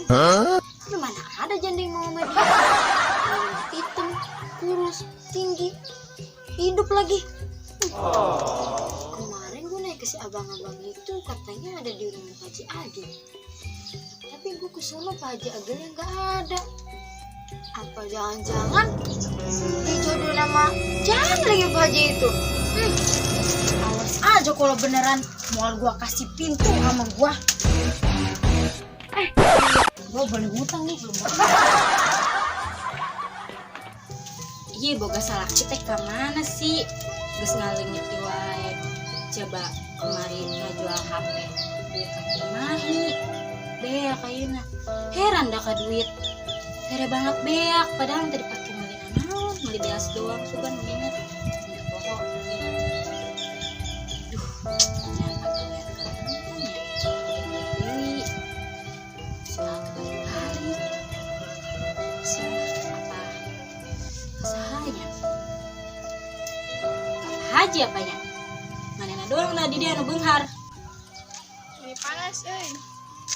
Tapi mana ada janda yang mau sama dia. Hitam, kurus, tinggi, hidup lagi. Kemarin gue naik ke si abang-abang itu katanya ada di rumah Pak Haji Agil. Tapi gue kesana Pak Haji Agilnya nggak ada. Apa jangan-jangan dijodoh nama jangan lagi Pak Haji itu. Awas aja kalau beneran mau gue kasih pintu sama gue. Gue boleh ngutang nih belum. Iya boga salaki teh ka mana sih? Geus ngaleungit di wae. Coba kemarin ngajual HP duit ka kumahi. Beak ayeuna. Heran dah ka duit. Here banget beak padahal tadi dipake meuli naon, meuli beas doang sugan mendingan. Enggak bohong. Duh, nyata gawean ka mana nya? Deui. Salah balik-balik. Apa? Sahanya. Haji apanya? Manena doang lah di dia nu beunghar. Ini panas euy.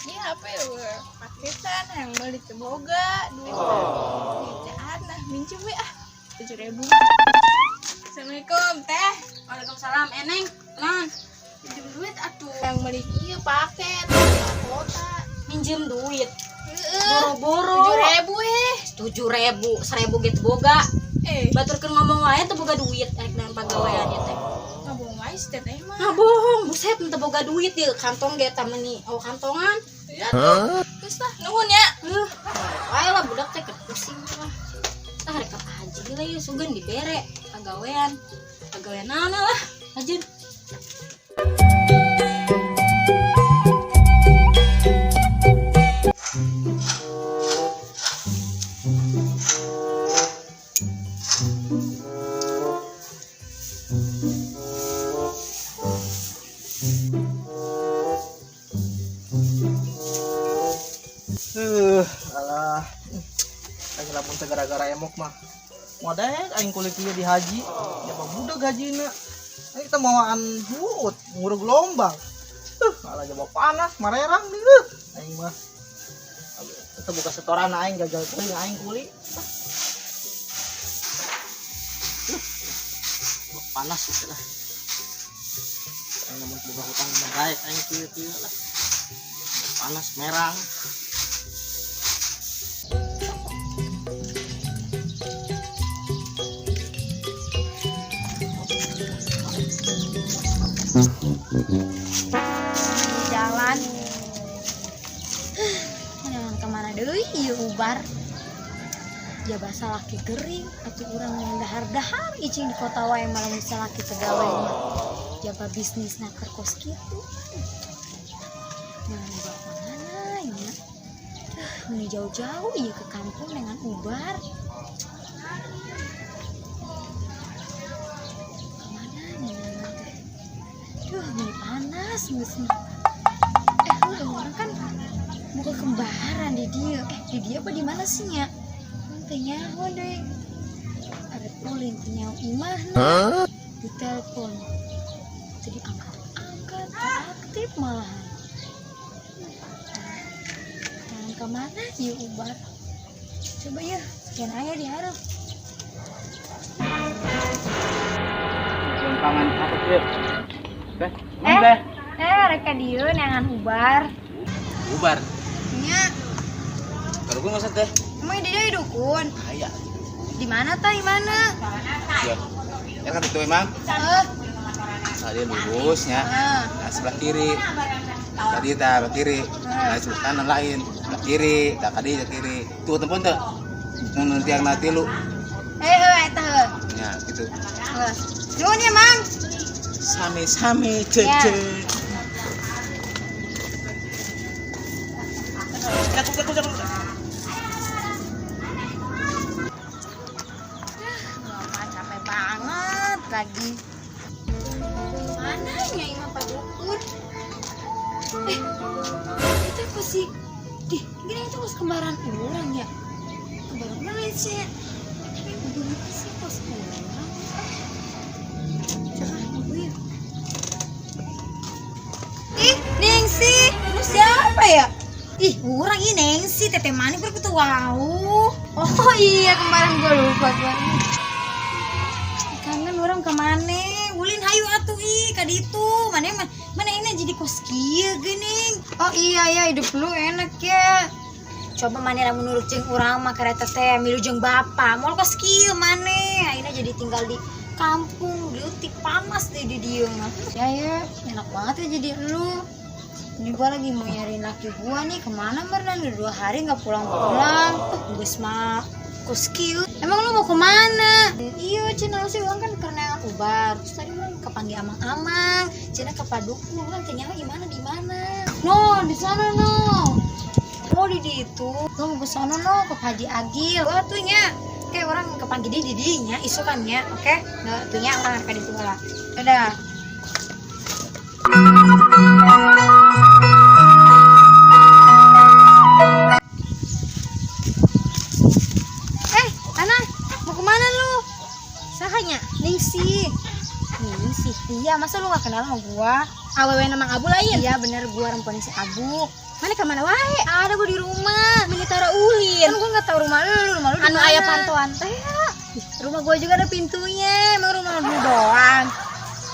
Ini HP we paketan yang beli teu boga duit. Duit nah minjem we ah 7.000. Assalamualaikum teh. Waalaikumsalam eneng. Naon? Minjem duit atuh. Yang beli ieu paket kota. Minjem duit. Heeh. Boro-boro. 7.000 eh. 7.000, 1.000 ge teu boga. Baturkeun ngomong wae teu boga duit rek naon pagawean ieu teh. Ngabohong wae si teteh mah. Ngabohong, buset teu boga duit di kantong ge eta meuni. Oh kantongan. Ya tuh. Geus lah nuhun ya. Wae lah budak teh keur pusing lah. Tah rek ka Pak Haji lah ieu sugan dibere pagawean. Pagawean naon lah, Haji. Alah. Aing lamun teh gara-gara emok mah. Modaek aing kulit ieu di haji, jaba budak gajina. Aing teh mawaan huut, ngurug gelombang. Alah jaba panas marerang deui. Aing mah. Teu buka setoran aing gagal teuing aing kuli. Panas sih lah. Aing lamun boga hutang mah daek aing kieu-kieu lah. Panas merang. Jalan. Jangan kemana deui ieu ubar. Jaba salaki gering atuh urang yang dahar-dahar icing di kota wae malah bisa laki tegawe mah. Jaba bisnisna keur kos kitu. Jangan dibawa kemana nya. Meni jauh-jauh ieu ke kampung dengan ubar. Kemana nya teh? Duh, meni panas geus mah. Orang kan buka kembaran di dia. Di dia apa di mana sih nya? Teu nyaho deui. Ada ulin teu nyaho imahna. Di telepon. Teu diangkat-angkat, teu aktif malahan. Jangan ke mana ieu ubar? Coba ya, sekian aya di hareup. Pangan apa sih? Teh, teh. Rek ka dieu neangan ubar. Ubar. Nya. Kalau gue nggak teh. Emang di dia dukun? Aya. Di mana tah? Di mana? Ya. Ya kan itu emang. Heeh. Nah, dia lurusnya. Nah, sebelah kiri. Tadi tah sebelah kiri. Nah, sebelah kanan lain. Sebelah kiri, tah kadi sebelah kiri. Tuh telepon teh. Nu tiang na tilu. Heuh eta heuh. Ya, gitu. Heuh. Nuhun ya, Mang. Sami-sami, cece. Lama capek banget lagi. Mana nya imah Pak Dukun? Itu apa sih? Dih, gini itu kos kembaran orang ya? Kembaran orang lain sih. Tapi bener sih kos orang. Coba nunggu ya. Ih, Ningsih, lu siapa ya? Ih, urang ini Nengsi, teteh mani berkutu wow. Oh iya, kemarin gua lupa gua. Kangen orang ke mana? Ulin hayu atuh ih ka ditu. Mana mana ini jadi kos kieu geuning. Oh iya ya, hidup lu enak ya. Coba mana lamun nurut jeung urang mah kareta teh milu jeung bapak. Moal kos kieu maneh. Ayeuna jadi tinggal di kampung, leutik panas deh di dieu mah. Ya ya, enak banget ya jadi lu. Ini gua lagi mau nyariin laki gua nih, kemana merenang udah 2 hari nggak pulang-pulang. Geus mah kos kieu. Emang lu mau kemana? Iya, cina lu sih uang kan karena ubar. Terus tadi urang kepanggil amang-amang, cina ke paduku, urang tanya gimana di mana? No, di sana no. Oh di itu, lu mau ke sana no ke Haji Agil. Wah tuh nya, kayak orang kepanggil dia di dinya, isukannya, oke? Nah, tuh nya orang ke ditu lah. Udah. Ana, mau kemana lu? Sahanya? Ningsih. Ningsih. Iya, masa lu gak kenal sama gua? Awewe nama Abu lain? Iya, bener gua remponin si Abu. Mana kemana wae? Ada gua di rumah. Meni tara ulin. Kan gua gak tahu rumah lu, rumah lu di Anu mana? Aya pantoan teh. Rumah gua juga ada pintunya. Emang rumah lu doang.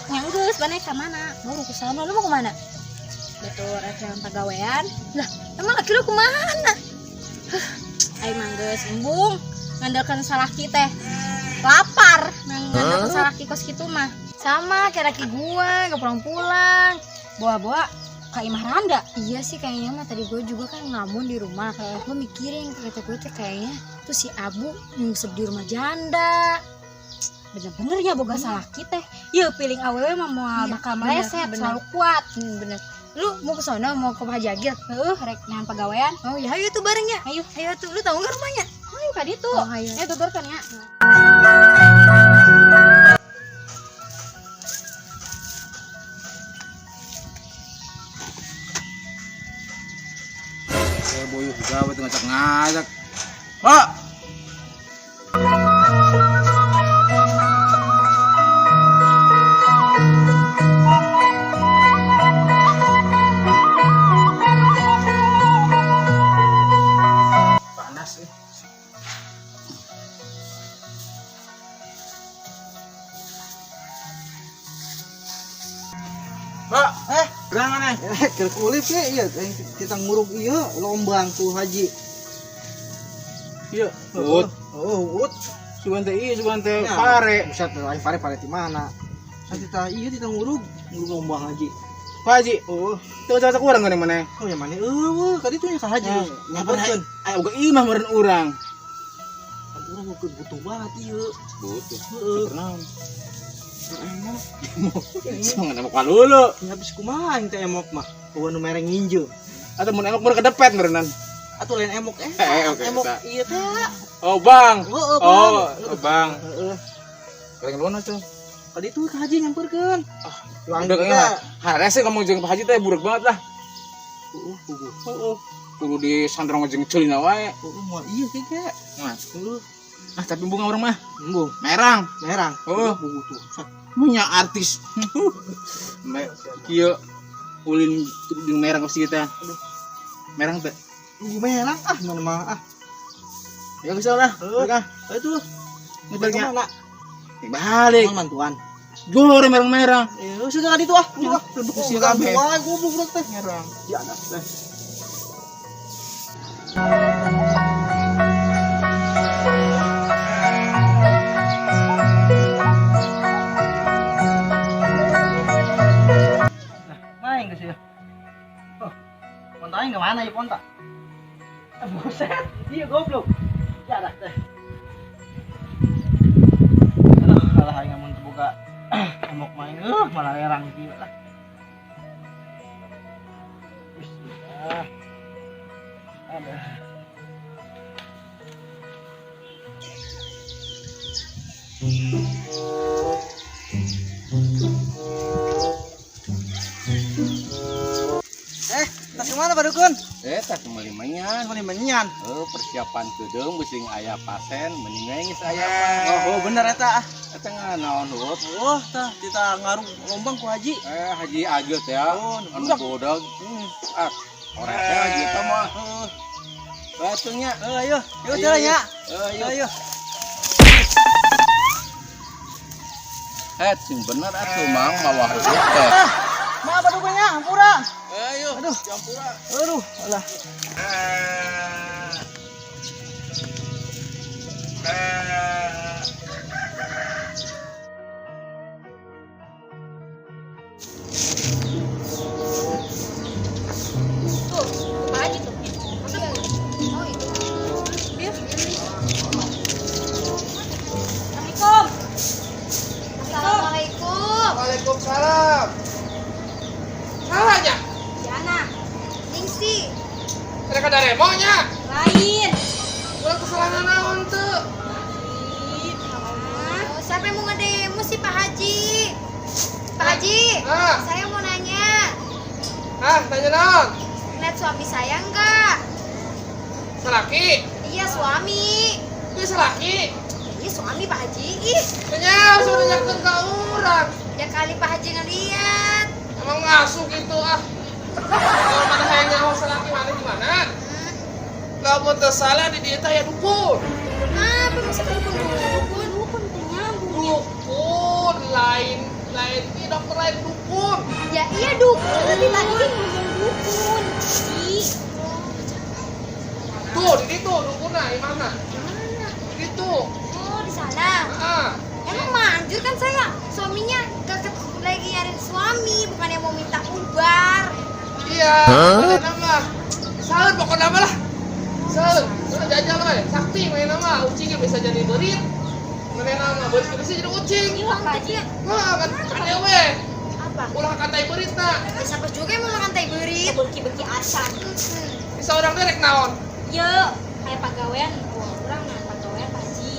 Yang geus mana ka mana? Gua mau ke sana, lu mau kemana? Betul, rek jalan pagawean. Lah, emang laki lu kemana? Aing mah geus embung ngandalkeun salaki teh. Lapar ngandalkeun salaki kos kitu mah. Sama kayak laki gua, gak pulang-pulang. Bawa-bawa ka imah randa. Iya sih kayaknya mah tadi gue juga kan ngelamun di rumah. Gue mikirin kata gue tuh kayaknya tuh si Abu nyungsep di rumah janda. Bener-benernya boga salaki teh. Yeuh piling awewe mah moal Iya, bakal bener, meleset, bener. selalu kuat. Bener. Lu mau ke sono mau ke Haji Agil? Heuh, rek nyahan pagawean. Oh ya ayo tuh bareng ya. Ayo. Ayo tuh, lu tahu nggak rumahnya? Ayo ka ditu. Oh, ayo. Eh tuturkeun ya. Boyuh gawe teu ngajak-ngajak. Pak. Panas eh. Pak, berang mana? Keur kulip ya, iya kita nguruk iya lombang tuh haji. Iya, ut. Oh, ut. Sugan teh iya, sugan teh Ya. pare. Buset, lain pare di mana? Kan kita iya kita nguruk lombang haji. Pak Haji, Oh, teu cocok urang geuning maneh. oh yang mana? Eueuh, kadi tuh nya ka haji. Nyamperin ayo uga imah meureun urang. Kan urang mah butuh banget ieu. Butuh. Heeh. Super naon? Emok. Emok. Emok kalulu. Ya habis kumaha aing teh emok mah. Eueuh nu mereng nginjeum. Atau mun emok meureun kedepet meureunnan. Atuh lain emok eh. Oke, emok eta. ieu teh. Oh, Bang. Heeh, Bang. Oh, Bang. Heeh. Paling luan atuh. Kadi tuh ka haji nyamperkeun. Ah, Uang udah juga. kayaknya. Harese kamu jeung Pak Haji teh buruk banget lah. Heeh, puguh. Heeh. Kudu disandrong jeung ceulina wae. Heeh, moal ieu ge ge. Nah, Heeh. ah tapi bunga urang mah Embung, merang. merang. Oh. Puguh tuh. Set. Punya artis. Kieu ulin jeung merang ke kita. Merang teh. Puguh merang ah mana mah ah. Ya geus lah. Heeh. Udah. Itu Baliknya. kemana? Balik. Emang mantuan. Gor merang-merang. Eh, sudah kadi tuh ah. Udah ah. Lebih Oh, usia kabeh. Wah, goblok urang teh. Merang. Ya anak teh. Nah, main geus ya. Oh, ponta aing ke mana ya ponta? Ah, buset, iya goblok. Ya dah teh. Aduh, kalah aing amun teu boga emok main malah erang kieu lah. Bismillah. Ada. Tas kemana Pak Dukun? Tak kembali menyan. Kembali menyan. Oh, persiapan kedeung bising aya pasen mending geus aya mah. Oh, bener eta ah. Eta naon heup? Oh, tah kita ngaruh lombang ku haji. Haji Agil teh ya. Oh, anu budak. bodag. Ah, Korek teh gitu mah. Heuh. Batunya. Ayo, yuk jalan ya. Ayo. Ayo. Eh, sing bener atuh Mang mawa huut teh. Ah, maaf aduh banyak, hampura. Ayo, Aduh. Jampura. Aduh, alah. Tuh, Pak Haji tuh. Masuk. Oh, itu. Assalamualaikum. Assalamualaikum. Waalaikumsalam. Salahnya, Jana, Ningsi. ada kada remonya. lain. Urang kesalahan naon teu? Oh, siapa yang mau ngedemo sih Pak Haji? Pak Haji, Ah. saya mau nanya. Ah, tanya naon? Lihat suami saya enggak? Salaki? Iya, suami. Ieu salaki. Iya, suami Pak Haji. Ih, Tanya sudah nanyakeun ka urang. ya kali Pak Haji ngeliat. Emang ngasuh gitu ah. Kalau mana hayang nyaho salaki mana di mana? Lamun teu salah di dieu teh aya dukun. Kenapa masa ke dukun dukun? Dukun teh nyambung. Dukun lain lain ini dokter lain dukun. Ya iya dukun. Tapi tadi kan ngomong dukun. Ih, Tuh, di ditu dukunna di mana? Di ditu. Oh, di sana. Heeh. Emang manjur kan saya. Suaminya gak lagi nyariin suami, bukannya mau minta ubar. Iya, pokoknya nama. Saun pokoknya nama lah. Saun, saun jajal we. Sakti main nama, ucingnya bisa jadi beurit. Main nama, beurit bisa jadi ucing. iya Pak Haji. Wah, kan kade we. Apa? Ulah katai beurit na. Ya, siapa juga yang mau makan tai beurit? Beki-beki acan. Bisa orang teh rek naon? Ye, kayak pagawean. Wah, urang nah pagawean Pak Haji.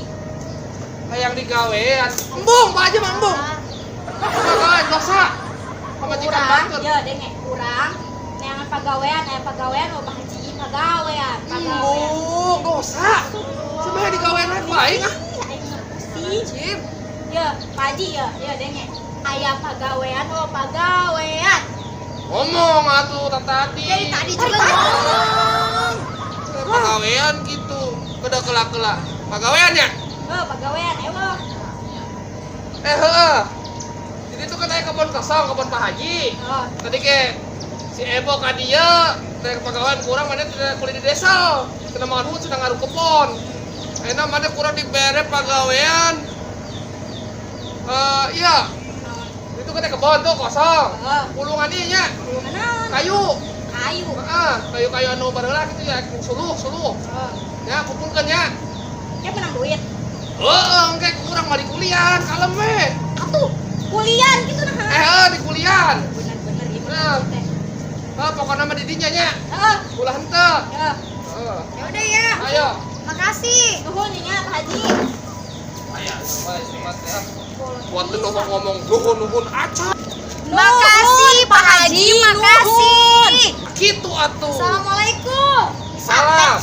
Hayang digawean. Embung, Pak Haji mah embung. Pagawean dosa. Pamajikan Urang, batur. ye denge urang. Neangan pagawean, aya pagawean oh Pak Haji pagawean, pagawean. Embung, dosa. Sebenarnya digawean we ku aing ah. Ih, aing mah pusing. Cim. Ye, Pak Haji ye, ye denge. Aya pagawean oh pagawean. Ngomong atuh tadi. Dari tadi juga ngomong. Pagawean gitu. Kedah kelak-kelak. Pagawean ya? Oh, pagawean ewo. Eh, heeh. Jadi itu kan aya kebun kosong, kebun Pak Haji. Oh, Tadi ke si Ebo ka dieu, teh pagawean kurang mana tidak kuliah di desa. Kena makan sudah ngaruh kebon. Ayeuna mana kurang dibere pagawean. Eh, iya. Itu kan kebon tuh kosong. oh, Pulungan ieu nya, pulungan naon? kayu. Kayu. Heeh, kayu-kayu anu bareula gitu ya, suluh, suluh. Oh, Ya, kumpulkeun ya. dia menang duit. Heeh, engke kurang mah di kuliah, kalem we. Atuh, kuliah gitu nah. Eh, heuh, di kuliah. Bener-bener ieu Nah. menang duit teh. Heuh, pokokna mah di dinya nya. Heeh, Ulah henteu. heeh. Heeh. Ya udah ya. Ayo. Makasih. Nuhun nya Pak Haji. Ayo, ya. Buat lu ngomong nuhun-nuhun aca. Makasih Pak Haji, makasih. Gitu atuh. Assalamualaikum. Salam.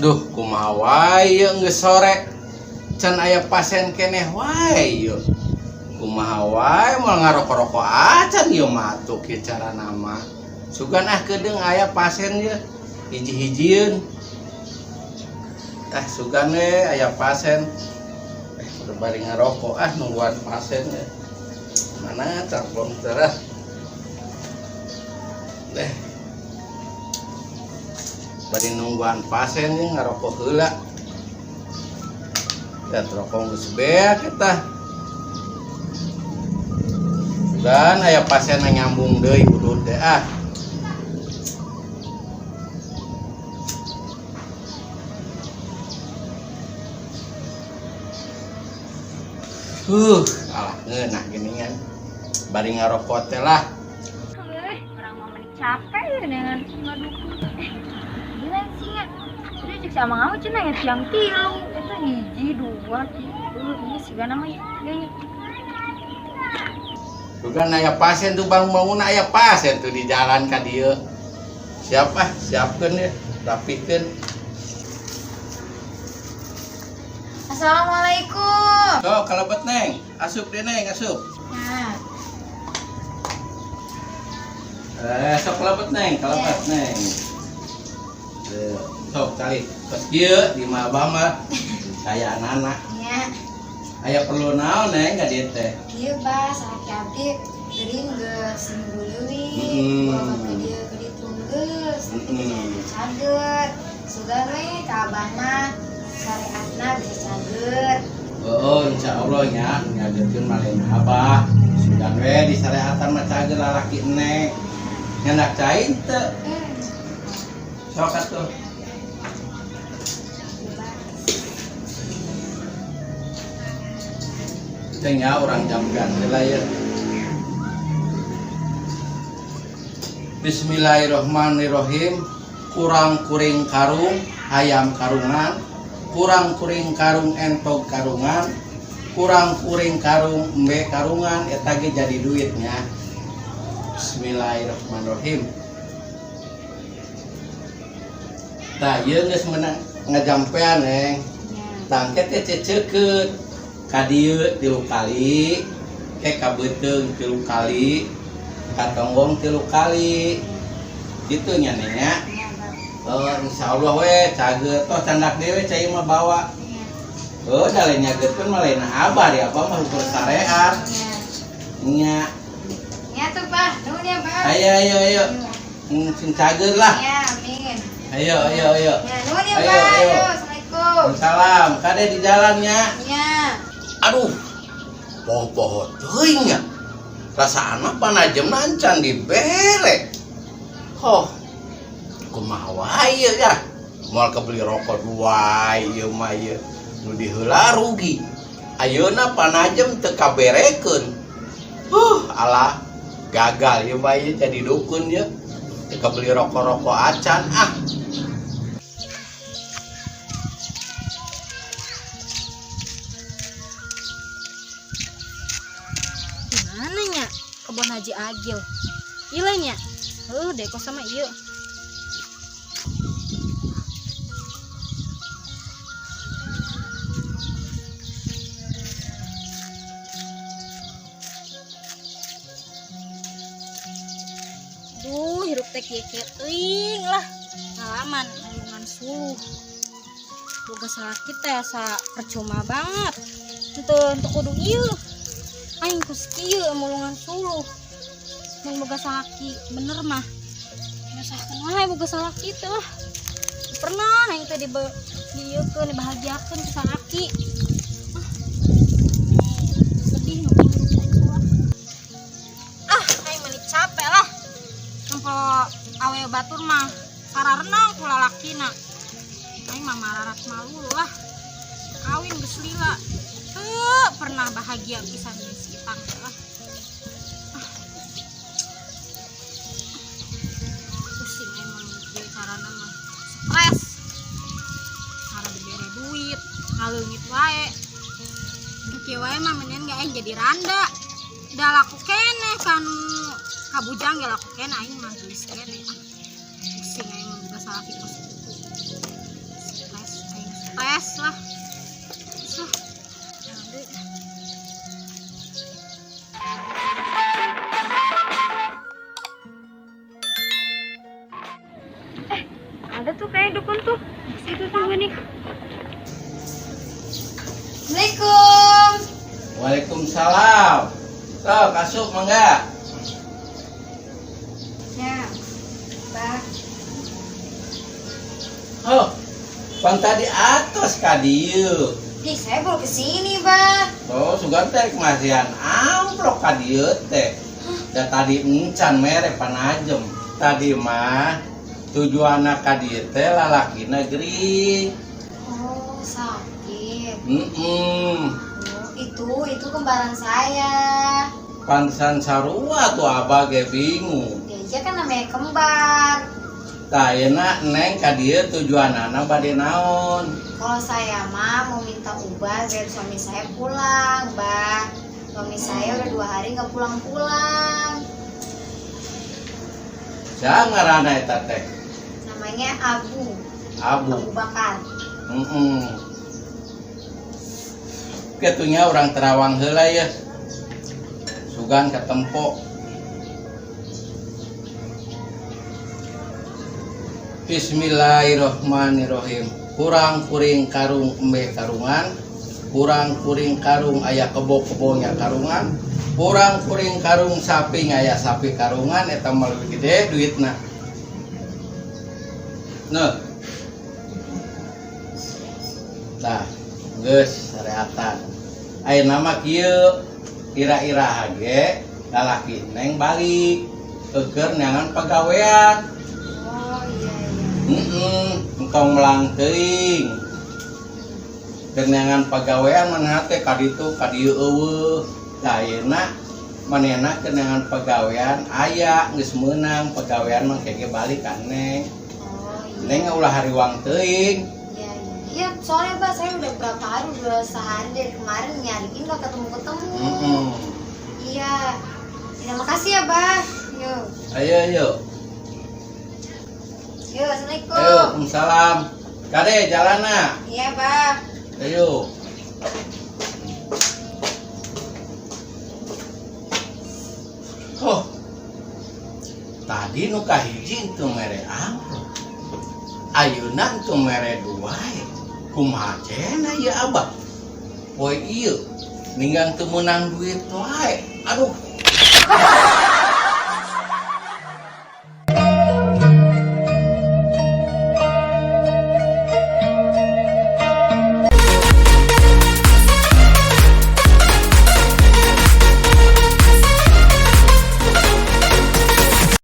Duh, kumaha wae ieu geus sore. Can aya pasien keneh wae ieu. Kumaha wae moal ngaroko-roko acan ieu mah atuh kieu carana mah. Sugan ah keudeung aya pasien ieu. Hiji-hijieun. Ah sugan we aya pasien. Eh, udah bari ngarokok ah nungguan pasien we. Mana telepon terah. Eh. Bari nungguan pasien ieu ngarokok heula. Ya rokok geus beak eta. Dan aya pasien nyambung deui udud teh ah. Alah ngeunah geuningan. Bari ngarokok teh lah. Orang mau meni capek ya dengan ngadukun. Gila sih nya. Jadi cek sama kamu cenah ya tiang tilu. Itu hiji dua tilu. Ini sih gak namanya. Iya. Bukan aya pasien tuh bang bangun aya pasien tuh di jalan ka dieu. Siap ah, siapkeun ya, rapikeun. Assalamualaikum. Sok kalebet Neng, asup deh Neng, asup. Nah, Sok kalebet Neng, kalebet Neng. Sok calik. Tos kieu di mah abah mah kaya anak-anak. Nya. Aya perlu naon Neng ka dieu teh? Kieu Bah, salaki abdi gering geus seminggu leuwih. Berobat ka dieu ka ditu geus, tapi teu cager. Sugan we ka abah mah syariatna bisa cager. Oh, insyaallah nya ngajarkeun mah lain abah. Sugan we di syariatan mah cager lalaki Neng. Nyandak cai teu? Sok atuh. Teh nya urang jamkan heula ya. Bismillahirrahmanirrahim. Kurang kuring karung hayam karungan, kurang kuring karung entog karungan, kurang kuring karung embe karungan, eta ge jadi duitnya. Bismillahirrahmanirrahim. Tah ieu geus meunang ngajampean Neng. Tah engke teh cecekeut ka dieu 3 kali, ke ka beuteung 3 kali, ka tonggong 3 kali. Kitu nya Neng nya. Oh, insyaallah we cager toh candak dewe cai mah bawa. Oh, da lain nyageurkeun mah lain abah di abah mah ukur syariat. Nya. Nya tuh Bah, nuhun ya Bah. Ayo ayo ayo. Sing cager lah. Ya, amin. Ayo ayo ayo. Ya, nuhun ya Ayo, Bah. ayo. Ayo, assalamualaikum. Salam, kade di jalannya. Nya. Aduh. Poho-poho teuing nya. Rasaan mah panajemna encan dibere. Hoh. Kumaha wae ya. Moal kebeli rokok dua ieu mah ieu. Nu diheula rugi. Ayeuna panajem teu kaberekeun. Alah, gagal ieu mah ieu jadi dukun ieu. Teu kabeli rokok-rokok acan ah. Gimana nya kebon Haji Agil? Ieu lain nya. Heuh, deko sama ieu. Duh, hirup teh kieu-kieu teuing lah. Ngalaman mulungan suluh. Boga salaki teh asa percuma banget. Henteu henteu kudu ieu. Aing kus kieu mulungan suluh. Mun boga salaki bener mah. Nyusahkeun wae boga salaki teh lah. Pernah aing teh diieukeun dibahagiakeun ku salaki. Ah. Sedih nu hirup aing lah. Ah, aing mah capek lah. Nempo awe batur mah sararenang ku lalakina. Aing mah mararat malu lah. Kawin geus lila. Teu pernah bahagia pisan geus itang teh lah. Ah. Pusing emang ieu carana mah. Stres. Cara dibere duit, ngaleungit wae. Kieu wae mah mendingan ge aing jadi randa. Da laku keneh kanu kabujang ge laku keneh aing mah geus keneh. Pusing aing mah boga salaki kos kitu. Stres, aing stres lah. Susah. Jangan deui. Ada tuh kayak dukun tuh. Situ tuh nih. Assalamualaikum. Waalaikumsalam. Sok asup mangga. Ya. Bah. Oh, pan tadi atos ka dieu. Ih, saya baru kesini, Bah. Oh, sugan teh masihan amplop ka dieu teh. Da tadi encan mere panajem. Tadi mah tujuanna ka dieu teh lalakina gering. Oh, sakit. Heeh. Oh, itu kembaran saya. Pantesan sarua tuh abah ge bingung. Ya iya kan namanya kembar. Tah ayeuna Neng ka dieu tujuanana bade naon? Kalau saya mah mau minta obat biar suami saya pulang, Bah. Suami saya udah 2 hari nggak pulang-pulang. Siapa ngaranna eta teh? Namanya Abu. Abu. Abu Bakar. Heeh. Kitunya orang Terawang heula ya. Sugan katempo. Bismillahirrahmanirrahim. Kurang kuring karung embe karungan, kurang kuring karung aya kebo-kebonya karungan, kurang kuring karung sapi ngaya sapi karungan, eta mah leuwih gede duitna. Nah. Tah, geus sareatan. Ayeuna mah kieu ira-ira ge lalaki neng balik keur neangan pagawean. Oh iya iya. Heeh, engkau melang teuing. Keur neangan pagawean manehna teh ka ditu ka dieu eueuh. Tah ayeuna manehna keur neangan pagawean aya geus meunang pagawean mah kege balik ka neng. Oh iya. Neng ulah hariwang teuing. Iya iya. Iya, soalnya Bah saya udah berapa hari, udah sehari dari kemarin nyariin gak ketemu-ketemu. Heeh. Iya. Terima kasih ya, Bah. Yuk. Ayo ayo. Yuk, assalamualaikum. Ayo, salam. Kade jalana. Iya, Bah. Ayo. Oh. Tadi nu kahiji teu mere amplop. Ayeuna teu mere dua. Kumaha cenah ieu Abah? Poe ieu ninggang teu meunang duit wae. Aduh.